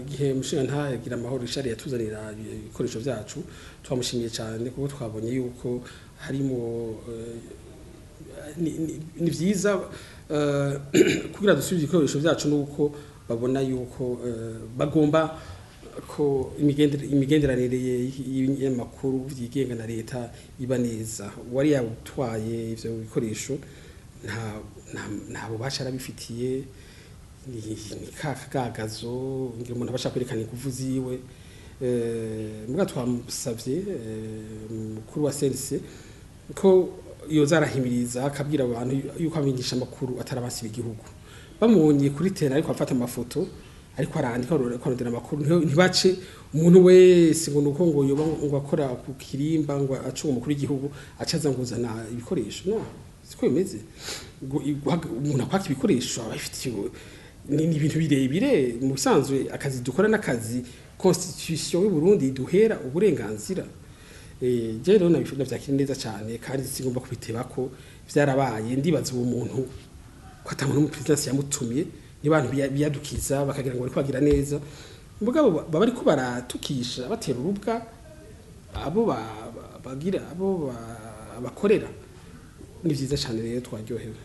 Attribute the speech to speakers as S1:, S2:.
S1: Igihe umushingantahe Giramahoro Richard yatuzanira ibikoresho vyacu, twamushimiye cyane kuko twabonye yuko harimo ni vyiza kugira dusubize ibikoresho vyacu, nuko babona yuko bagomba ko imigenderanire y'ibinyamakuru vyigenga na leta iba neza. Uwari yatwaye ivyo bikoresho nta bubasha arabifitiye, ni ka kagagazo ngira umuntu abasha kwerekana inguvu ziwe. Muga twamusavye mukuru wa CNC ko yoza arahimiriza akabwira abantu yuko abigisha amakuru atarabasiba igihugu. Bamubonye kuri terrain ariko afata amafoto, ariko arandika, ariko arondera amakuru, ntibace umuntu wese ngo nuko ngo yoba ngo akora ku kirimba, ngo acunga umukuru w'igihugu, acaza ngo uzana ibikoresho. No siko bimeze. Umuntu akwaka ibikoresho aba abifitiye, ni ibintu birebire. Mu bisanzwe akazi dukora n'akazi constitution y'u Burundi duhera uburenganzira. Je rero navyakira neza cyane kandi sigomba kubiteba ko vyarabaye. Ndibaza uwo muntu ko ata muntu mu présidence yamutumye, ni bantu biyadukiza bakagira ngo bariko bagira neza, mugabo baba bariko baratukisha, batera urubwa abo bagira abo bakorera. Ni vyiza cyane rero, twaryohewe.